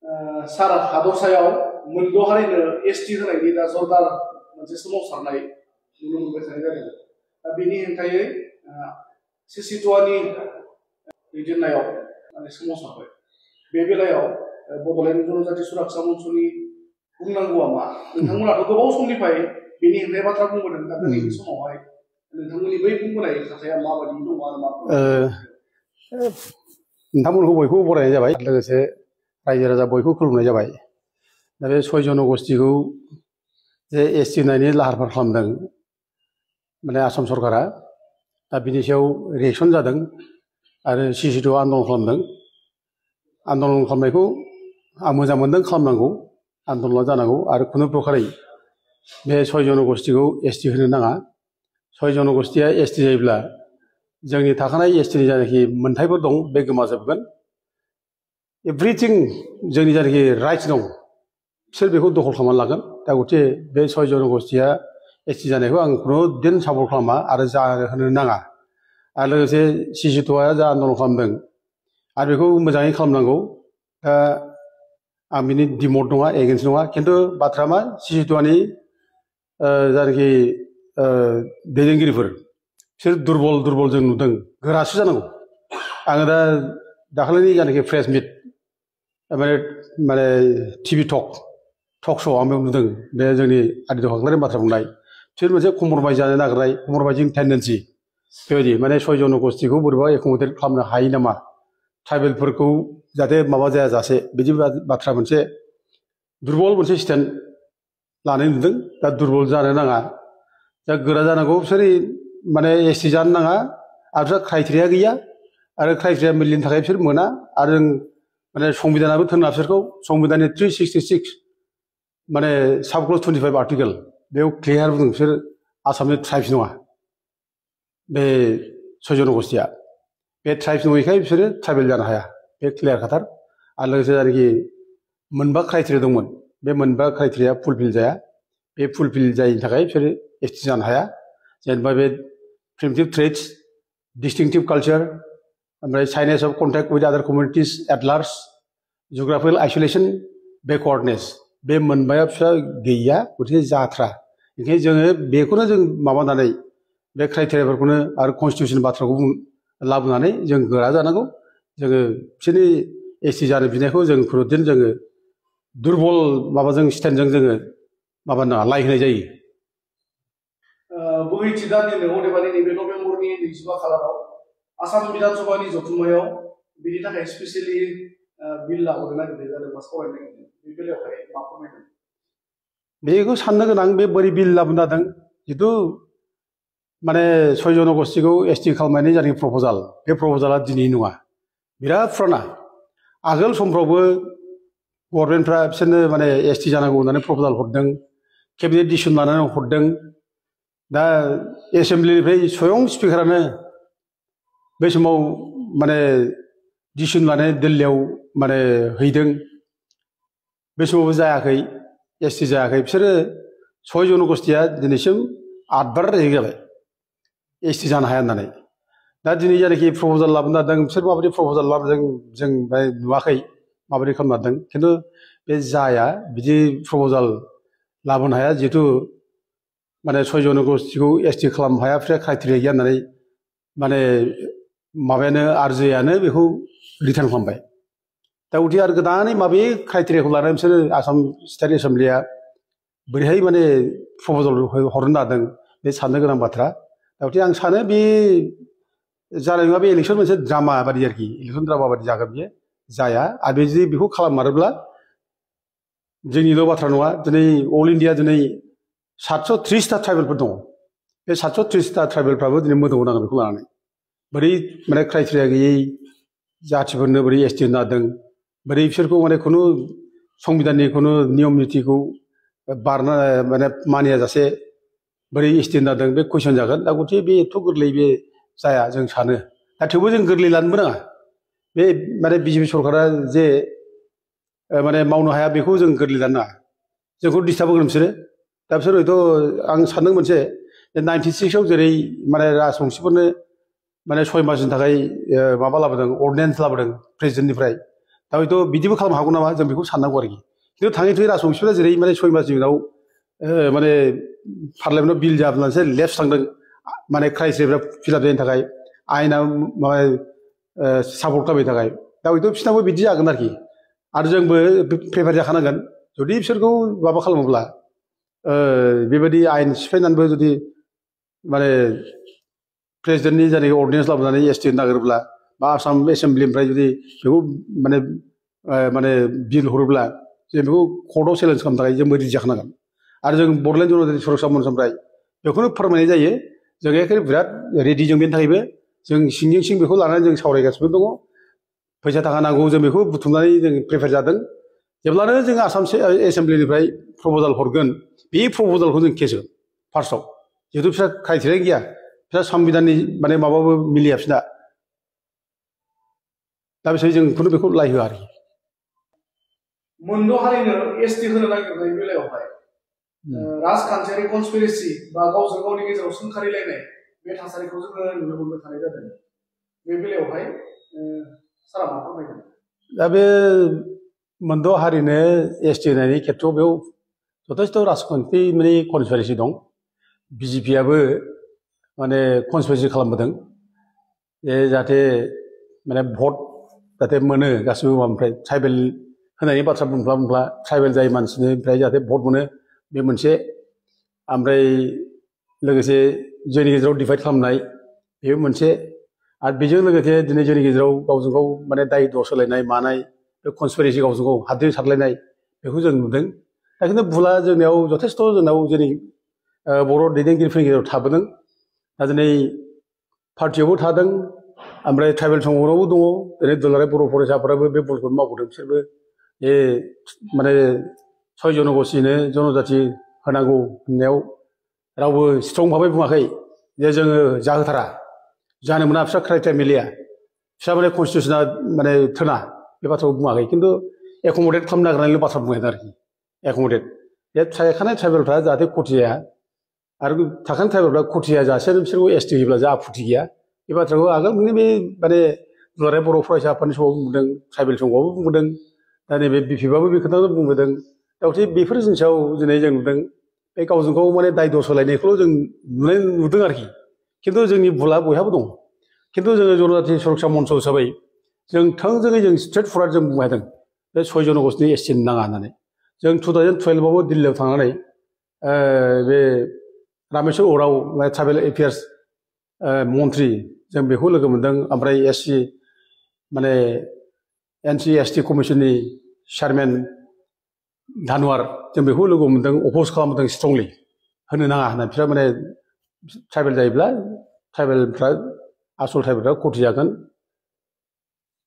सारा हादरसायाव मोनद' हारिनो एसटि होनायनि दा जरदार मोनसे सोमावसारनाय नुनो मोनबाय थानाय जादों। दा बेनि हेंथायै सिसिटुआनि दैदेननायाव माने सोमावसारबाय। बे बेलायाव बड'लेण्ड जनजाति सुरक्षा मन्चनि बुंनांगौआ मा? नोंथांमोनाथ' गोबाव समनिफ्राय बेनि हेंथायै बाथ्रा बुंबोदों। दा दिनैनि समावहाय नोंथांमोननि बै बुंबोनाय खोथाया माबायदि दङ आरो मा? नोंथांमोनखौ बयखौबो बरायनाय जाबाय, लोगोसे रायजो राजा बयखौ खुलुमनाय जाबाय। दा बे 6 जनगोष्ठीखौ जे एसटि होनायनि लाहार फाहार खालामदों माने आसाम सरकारा, दा बिनि सायाव रिएक्सन जादों आरो सिसिटु आन्दलन खालामदों। आन्दलन खालामनायखौ आं मोजां मोनदों, खालामनांगौ, आन्दलना जानांगौ आरो खुनु प्रकारै बे 6 जनगोष्ठीखौ एसटि होनो नाङा। 6 जनगोष्ठीया एसटि जायोब्ला जोंनि थाखानाय एसटिनि जायनाखि मोन्थायफोर दं बे गोमाजोबगोन। एभ्रिथिं जोंनि जायनाखि राइट्स दं बिसोर बेखौ दखल खालामनानै लागोन। दा गथे बे 6 जनगोष्ठीया एसटि जानायखौ आं खुनु दिन सापर्ट खालामा आरो जाहोनो नाङा। आरो लोगोसे सिसिटुआ जा आन्दलन खालामदों आरो बेखौ मोजाङै खालामनांगौ। दा आं बिनि डिमट नङा, एगेन्स्ट नङा, खिन्थु बाथ्राया मा, सिसिटुआनि जायनाखि दैदेनगिरिफोर बिसोर दुरबल जों नुदों, गोरासो जानांगौ। आङो दा दाखालिनि जायनाखि प्रेस मिट माने टिभि टक श' आं बेयाव नुदों बे जोंनि आदित्य खाख्लारिनि बाथ्रा बुंनाय। बिसोर मोनसे कम्प्रमाइज जानो नागिरनाय, कम्प्रमाइजिं टेन्डेन्सि बेबायदि, माने 6 जनगोष्ठीखौ बोरैबा एकमडेट खालामनो हायो नामा, ट्राइबेलफोरखौ जाहाथे माबा जायाजासे, बिदि बाथ्रा मोनसे दुरबल मोनसे स्टेन्ड लानाय नुदों। दा दुरबल जानो नाङा, दा गोरा जानांगौ। बिसोर माने एसटि जानो नाङा आरो बिसोर क्राइटेरिया गैया आरो क्राइटेरिया मिलिनि थाखाय बिसोर मोना। आरो जों माने संबिधानाबो थोनना बिसोरखौ, संबिधाननि 366 माने साबक्लज 25 आर्टिकेल बेयाव क्लियार बुंदों बिसोर आसामनि ट्राइब्स नङा। बे 6 जनगोष्ठीया बे ट्राइब्स नङैखाय बिसोरो ट्राइबेल जानो हाया, बे क्लियार खाथार। आरो लोगोसे जायनाखि मोनबा क्राइटेरिया दंमोन, बे मोनबा क्राइटेरिया फुलफिल जाया। बे फुलफिल जायैनि थाखाय बिसोरो एसटि जानो हाया। जेनेबा बे प्रिमिटिभ ट्रेड्स, डिस्टिंक्टिभ कालचार, ओमफ्राय साइनेस अफ कन्टेक्ट उइथ आदार कमिउनिटिस एट लार्ज, जिअग्राफिकेल आइसोलेसन, बेकवार्डनेस, बे मोनबाया फिसा गैया, गथिखे जाथ्रा। ओंखायनो जोङो बेखौनो जों माबानानै बे क्राइटेरियाफोरखौनो आरो कनस्टिटिउसन बाथ्राखौ लाबोनानै जों गोरा जानांगौ। जोङो बिसोरनि एसटि जानो बिनायखौ जों खुनुदिन जोङो दुरबल माबाजों स्टेन्डजों जोङो माबा नाङा, लाइ होनाय जायो। बोहैथि दाननिनो अदेबानि नैबे नभेम्बरनि 25 खालाराव आसाम बिधानसभानि जथुम्मायाव बिनि थाखाय स्पेसियेलि बिल लाबोनो नागिरनाय जादों बा सावरायनो नागिरदों। बे बेलायावहाय मा फोरमायदों? बेखौ साननो गोनां, बे बोरै बिल लाबोनो जादों। जिथु माने 6 जनगोष्ठीखौ एसटि खालामनायनि जायनाखि प्रप'जाल, बे प्रप'जाला दिनै नङा, बिराद फुराना। आगोल समफ्रावबो गभर्नमेन्टफ्रा बिसोरनो माने एसटि जानांगौ होननानै प्रप'जाल हरदों, केबिनेट डिसिसन लानानै हरदों। दा एसेम्ब्लिनिफ्राय स्वयं स्पिकारानो बै समाव माने डिसिसन लानानै दिल्लीयाव माने हैदों। बे समावबो जायाखै, एसटि जायाखै। बिसोरो 6 जनगोष्ठीया दिनैसिम 8 बार रेजेक्ट जाबाय एसटि जानो हाया होननानै। दा दिनै जायनाखि प्रप'जाल लाबोनो नागिरदों, बिसोर माबायदि प्रप'जाल लाबोदों जों नुवाखै, माबायदि खालामनो नागिरदों। खिन्थु बे जाया, बिदि प्रप'जाल लाबोनो हाया। जिहेथु माने 6 जनगोष्ठीखौ एसटि खालामनो हाया, बिसोर क्राइटेरिया गैया होननानै माने माबायानो आरजेआनो बेखौ रिटार्न खालामबाय। दा गथिखे आरो गोदानै माबे क्राइटेरियाखौ लानानै बिसोरो आसाम स्टेट एसेम्ब्लिया बोरैहाय माने प्रप'जाल हरनो नागिरदों, बे साननो गोनां बाथ्रा। दा गथिखे आं सानो बे जानाय नङा, बे इलेक्सन मोनसे ड्रामा बादि आरोखि, इलेक्सन ड्रामा बादि जागोन, बियो जाया। आरो बे जुदि बेखौ खालाममारोब्ला जोंनिल' बाथ्रा नङा, दिनै अल इन्डिया दिनै 730टा ट्राइबेलफोर दङ। बे 730टा ट्राइबेलफ्राबो दिनै मोदोमाव नांगोन बेखौ लानानै। बोरै माने क्राइटेरिया गैयै जाथिफोरनो बोरै एसटि होनो नागिरदों, बोरै बिसोरखौ माने खुनु संबिधाननि खुनु नियम नितिखौ बारना माने मानियाजासे बोरै एसटि होनो नागिरदों, बे कुइसन जागोन। दा गथिखे बे एथ' गोरलै बे जाया जों सानो। दा थेवबो जों गोरलै लानोबो नाङा। बे माने बिजेपि सरकारा जे माने मावनो हाया, बेखौ जों गोरलै लानो नाङा। जोंखौ डिस्टार्ब होगोन बिसोरो। दा बिसोर हयथ' आं सानदों मोनसे, 96आव जेरै माने राजबंसिफोरनो माने 6 मासनि थाखाय माबा लाबोदों, अर्डिनेन्स लाबोदों प्रेसिडेन्टनिफ्राय। दा हयथ' बिदिबो खालामनो हागौ नामा जों बेखौ साननांगौ आरोखि खिन्थु थाङै थुङै राजबंसिफोरा जेरै माने 6 मासनि उनाव माने पार्लियामेन्टआव बिल जाब्लासो लेफ्ट थांदों माने क्राइटेरिया फिलाप जायैनि थाखाय आयेना माबा सापर्ट खालामैनि थाखाय दा हयथ' बिसोरनाबो बिदि जागोन आरोखि आरो जोंबो प्रिपेयार जाखानांगोन जुदि बिसोरखौ माबा खालामोब्ला बेबायदि आयेन सिफायनानैबो जुदि माने प्रेसिडेन्टनि जायनाखि अर्डिनेन्स लाबोनानै एसटि होनो नागिरोब्ला बा आसाम एसेम्ब्लिनिफ्राय जुदि बेखौ माने माने बिल हरोब्ला जों बेखौ कर्टआव चेलेन्ज खालामनो थाखाय जोंबो रेडि जाखानांगोन आरो जों बड'लेण्ड जनजाति सुरक्षा मन्चनिफ्राय बेखौनो फोरमायनाय जायो जों एखे बिराद रेडि जों बेनि थाखायबो जों सिंजों सिं बेखौ लानानै जों सावरायगासिनो दङ फैसा थाखा नांगौ जों बेखौ बुथुमनानै जों प्रिपेयार जादों जेब्लानो जों आसाम एसेम्ब्लिनिफ्राय प्रप'जाल हरगोन बे प्रप'जालखौ जों केस होगोन फार्स्टआव जिहेतु बिसोर क्राइटेरिया गैया बिसोर संबिधाननि माने माबाबो मिलिया बिसोरना दा बिसोर जों खुनु बेखौ लाय होआ आरोखि मोनद' हारिनो एसटि होनो नागिरनाय बेलायावहाय राजखान्थियारि कनस्पिरेसि बा गावजों गावनि गेजेराव सोंखारिलायनाय बे थासारिखौ जोङो नुनो मोनबाय थानाय जादों बे बेलायावहाय सारा मा फोरमायगोन दा बे मोनद' हारिनो एसटि होनायनि खेथ्रआव बेयाव जथेस्थ' राजखान्थि माने कनस्पिरेसि दं बिजेपिआबो माने कनस्पिरेसि खालामबोदों जाहाथे माने भट जाहाथे मोनो गासिबो माबानिफ्राय ट्राइबेल होनायनि बाथ्रा बुंब्ला ट्राइबेल जाय मानसिनिफ्राय जाहाथे भट मोनो बे मोनसे ओमफ्राय लोगोसे जोंनि गेजेराव डिभाइड खालामनाय बेबो मोनसे आरो बेजों लोगोसे दिनै जोंनि गेजेराव गावजों गाव माने दाय दस होलायनाय मानाय बे कनस्पिरेसि गावजों गाव हाद्रि सारलायनाय बेखौ जों नुदों दा खिन्थु भुला जोंनियाव जथेस्थ' जोंनाव जोंनि बर' दैदेनगिरिफोरनि गेजेराव थाबोदों दा दिनै पार्टियावबो थादों ओमफ्राय ट्राइबेल संगठनावबो दङ दिनै दुलाराय बर' फरायसाफोराबो बे बलखौनो मावबोदों बिसोरबो बे माने 6 जनगोष्ठिनो जनजाति होनांगौ होननायाव रावबो स्ट्रं भाबै बुङाखै जे जोङो जाहोथारा जानो मोना फिसा क्राइटेरिया मिलिया फिसा माने कनस्टिटिउसना माने थोना बे बाथ्राखौ बुङाखै खिन्थु एकमडेट खालामनो नागिरनायल' बाथ्रा बुंनाय आरोखि एकमडेट बे थाखानाय ट्राइबेलफ्रा जाहाथे खथि जाया आरो थाखानाय ट्राइबेलफ्रा खथि जायाजासे बिसोरखौ एसटि होयोब्ला जा आफुथि गैया बे बाथ्राखौ आगोलनि बे माने दुलाराय बर' फरायसा आफादनि समाव बुंदों ट्राइबेल संघआबो बुंदों दा नैबे बिपिएफआबो बे खोथाखौ बुंबोदों दा गथिखे बेफोर जिनिसाव दिनै जों नुदों बे गावजों गाव माने दाय दस होलायनायखौल' जों नुदों आरोखि खिन्थु जोंनि भुला बयहाबो दं खिन्थु जोङो जनजाति सुरक्षा मन्च हिसाबै जों थोंजोङै जों स्ट्रेट फरवार्ड जों बुंनो हादों बे 6 जनगोष्ठिनि एसटि नाङा होननानै जों 2012आवबो दिल्लीयाव थांनानै बे रामेश्वर उराव ट्राइबेल एफेयार्स मन्त्रि जों बेखौ लोगो मोन्दों ओमफ्राय एससि माने एनसि एसटि कमिसननि चेयारमेन धानवार जों बेखौ लोगो मोन्दों अप'ज खालामदों स्ट्रंलि होनो नाङा होनना बिसोर माने ट्राइबेल जायोब्ला ट्राइबेलफ्रा आसल ट्राइबेलफ्रा खथि जागोन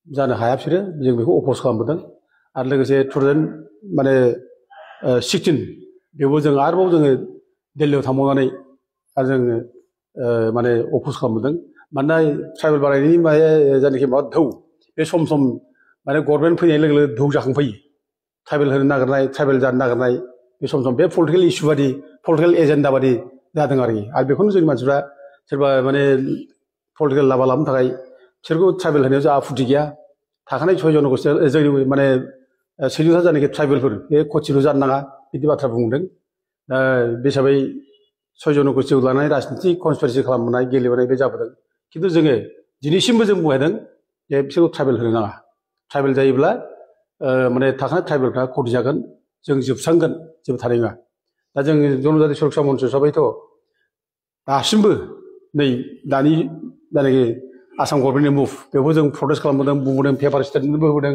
जानो हाया बिसोरो जों बेखौ अप'ज खालामबोदों आरो लोगोसे 2016 बेवबो जों आरोबाव जोङो दिल्लीयाव थांबावनानै आरो जोङो माने अप'ज खालामबोदों मानोना ट्राइबेल बारायनायनि जायनाखि माबा धौ बे सम सम माने गभर्नमेन्ट फैनाय लोगो लोगो धौ जाखांफैयो ट्राइबेल होनो नागिरनाय ट्राइबेल जानो नागिरनाय बे सम बे पलिटिकेल इस्यु बादि पलिटिकेल एजेन्डा बादि जादों आरोखि आरो बेखौनो जोंनि मानसिफ्रा सोरबा माने पलिटिकेल लाबा लाबोनो थाखाय बिसोरखौ ट्राइबेल होनायाव जोंहा आफुथि गैया थाखानाय 6 जनगोष्ठिया जोंनि माने शेड्युलआ जानाखि ट्राइबेलफोर बे खथिल' जानो नाङा बिदि बाथ्रा बुंदों दा बे हिसाबै 6 जनगोष्ठिखौ लानानै राजनिथि कनस्पिरेसि खालामबोनाय गेलेबोनाय बे जाबोदों खिन्थु जोङो दिनैसिमबो जों बुंदों जे बिसोरखौ ट्राइबेल होनो नाङा ट्राइबेल जायोब्ला माने थाखानाय ट्राइबेलफ्रा खथि जागोन जों जोबस्रांगोन जेबो थानाय नङा दा जों जनजाति सुरक्षा मन्च हिसाबैथ' दासिमबो नै दानि जायनाखि आसाम गभर्नमेन्टनि मुभ बेवबो जों प्रटेस्ट खालामबोदों बुंबोदों पेपार स्टेटमेन्टबो होबोदों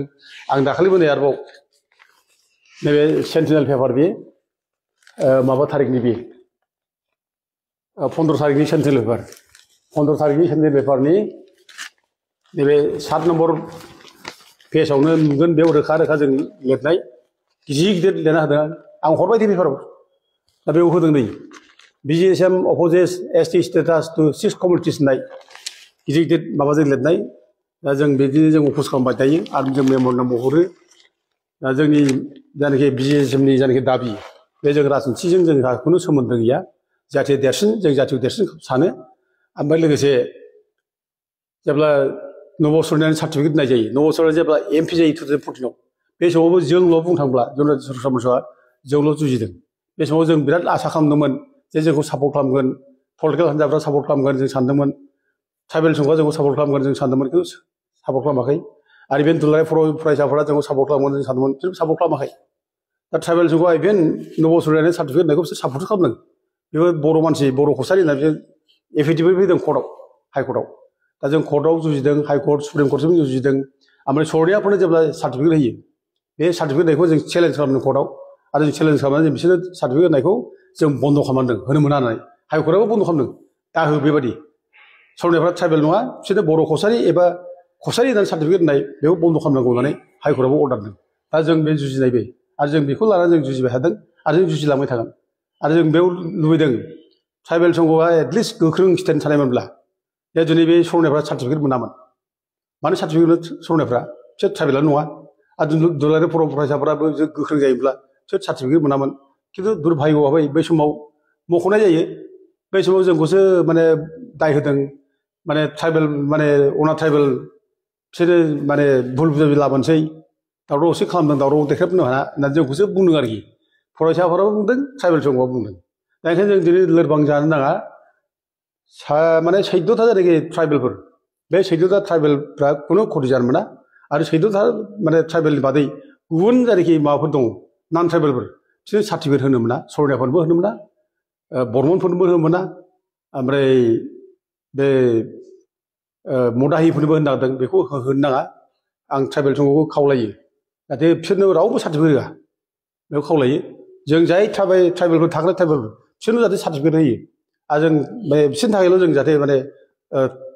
आं दाखालिबो नै आरोबाव नैबे सेन्टिनेल पेपार बे माबा थारिखनि बे 15 थारिखनि सेन्टिनेल पेपार 15 थारिखनि सेन्टिनेल पेपारनि नैबे 7 नम्बर पेजावनो नुगोन बेयाव रोखा रोखा जों लिरनाय गिदिर गिदिर लिरना होदों आं हरबाय दे पेपाराव दा बेयाव होदों नै BGSM opposes ST status to 6 communities होननाय गिदिर गिदिर माबाजों लिरनाय दा जों बिदिनो जों अपोज खालामबाय थायो आरो जों मेम'रेन्डामबो हरो दा जोंनि जायनाखि BGSMनि जायनाखि दाबि बे जों राजनिथिजों जोंहा खुनु सोमोन्दो गैया जाथि देरसिन जों जाथिखौ देरसिन सानो ओमफ्राय लोगोसे जेब्ला नबसरनायनि सार्टिफिकेट होनाय जायो नबसरनाय जेब्ला एमपि जायो 2014 बे समावबो जोंल' बुंनो थांब्ला जोंना सरासनस्रा जोंल' जुजिदों बे समाव जों बिराद आसा खालामदोंमोन जे जोंखौ सापर्ट खालामगोन पलिटिकेल हान्जाफ्रा सापर्ट खालामगोन जों सानदोंमोन ट्राइबेल सुबुंफ्रा जोंखौ सापर्ट खालामगोन जों सानदोंमोन खिन्थु सापर्ट खालामाखै आरो इभेन दुलाराय फरायसाफोरा जोंखौ सापर्ट खालामगोन जों सानदोंमोन खिन्थु सापर्ट खालामाखै दा ट्राइबेल सुबुंआ इभेन नबसरनायनि सार्टिफिकेट होनायखौ बिसोर सापर्ट खालामदों बेबो बर' मानसि बर' कसारि होनना बिसोर एफिडेभिट फैदों कर्टआव हाइकर्टआव दा जों कर्टआव जुजिदों हाइकर्ट सुप्रिम कर्टसिम जुजिदों ओमफ्राय सरनियाफोरनो जेब्ला सार्टिफिकेट होयो बे सार्टिफिकेट होनायखौ जों चेलेन्ज खालामदों कर्टआव आरो जों चेलेन्ज खालामनानै जों बिसोरनो सार्टिफिकेट होनायखौ जों बन्द' खालामदों होनो मोना होननानै हाइकर्टआबो बन्द' खालामदों दा हो बेबायदि सरनियाफ्रा ट्राइबेल नङा बिसोरनो बर' कसारि एबा कसारि होननानै सार्टिफिकेट होनाय बेखौ बन्द' खालामनांगौ होननानै हाइकर्टआबो अर्डार होदों दा जों बे जुजिनाय बे आरो जों बेखौ लानानै जों जुजिबाय थादों आरो जों जुजिलांबाय थागोन आरो जों बेयाव लुबैदों ट्राइबेल संघआ एटलिस्ट गोख्रों स्टेन्ड थानायमोनब्ला जे दिनै बे सरनायफ्रा सार्टिफिकेट मोनामोन मानो सार्टिफिकेट सरनायफ्रा बिसोर ट्राइबेलानो नङा आरो दुलाराय बर' फरायसाफोराबो गोख्रों जायोब्ला बिसोर सार्टिफिकेट मोनामोन खिन्थु दुर्भाग्यआवहाय बै समाव मख'नाय जायो बै समाव जोंखौसो माने दाय होदों माने ट्राइबेल माने अना ट्राइबेल बिसोरो माने भुल बुजाबि लाबोनोसै दावराव दावसि खालामदों दावराव देख्रेबनो हाया होननानै जोंखौसो बुंदों आरोखि फरायसाफोराबो बुंदों ट्राइबेल संघआ बुंदों दा ओंखायनो जों दिनै लोरबां जानो नाङा माने 14था जायनाखि ट्राइबेलफोर बे 14था ट्राइबेलफ्रा खुनु खति जानो मोना आरो 14था माने ट्राइबेलनि बादै गुबुन जायनाखि माबाफोर दङ नन ट्राइबेलफोर बिसोर सार्टिफिकेट होनो मोना सरनियाफोरनोबो होनो मोना बर्मनफोरनोबो होनो मोना ओमफ्राय बे मदाहिफोरनोबो होनो नागिरदों बेखौ होनो नाङा आं ट्राइबेल संघखौ खावलायो जाहाथे बिसोरनो रावबो सार्टिफिकेट होआ बेखौ खावलायो जों जाय ट्राइबेलफोर थाग्रा ट्राइबेलफोर बिसोरनो जाहाथे सार्टिफिकेट होयो आरो जों बिसोरनि थाखायल' जों जाहाथे माने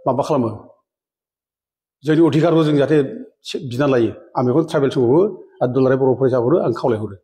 माबा खालामो जोंनि अधिकारखौ जों जाहाथे बिना लायो आं बेखौ ट्राइबेल संघखौबो आरो दुलाराय बर' फरायसाफोरखौ आं खावलायहरो